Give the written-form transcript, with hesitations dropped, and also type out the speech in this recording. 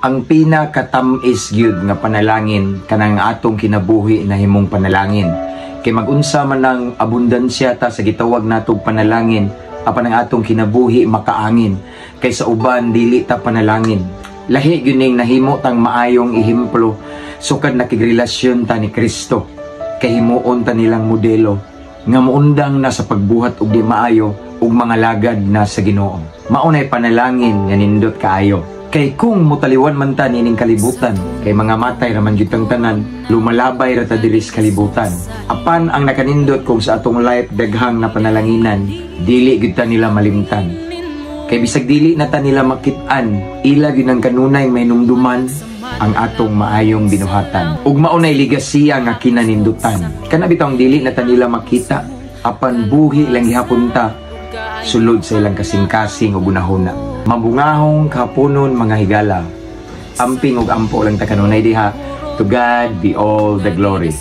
Ang pinakatam-is gyud nga panalangin kanang atong kinabuhi na himong panalangin. Kay magunsa man ang abundansya ta sa gitawag natong panalangin, apan ang atong kinabuhi makaangin. Kay sa uban dili ta panalangin. Lahi gyud ning nahimo tang maayong ehemplo sukad nakigrelasyon ta ni Kristo. Kay himuon ta nilang modelo nga muundang na sa pagbuhat og di maayo ug mga lagad na sa Ginoo. Mao nay panalangin nga nindot kaayo. Kay kung mutaliwan man ta nining kalibutan, kay mga matay raman gyud tang tanan, lumalabay ra ta diri sa kalibutan. Apan ang nakanindot kung sa atong life daghang na panalanginan, dili gyud ta nila malimtan. Kay bisag dili na ta nila makit-an, ila gyud ang kanunay mahinumduman ang atong maayong binuhatan. Ug mao nay ligasiya nga kinanindutan. Kana bitawng dili na ta nila makita, apan buhi lang gihapon ta sulod sa ilang kasing-kasing ug hunahuna. Mabungahong kahaponon, mga higala. Amping ug ampo lang ta kanunay diha. To God be all the glory.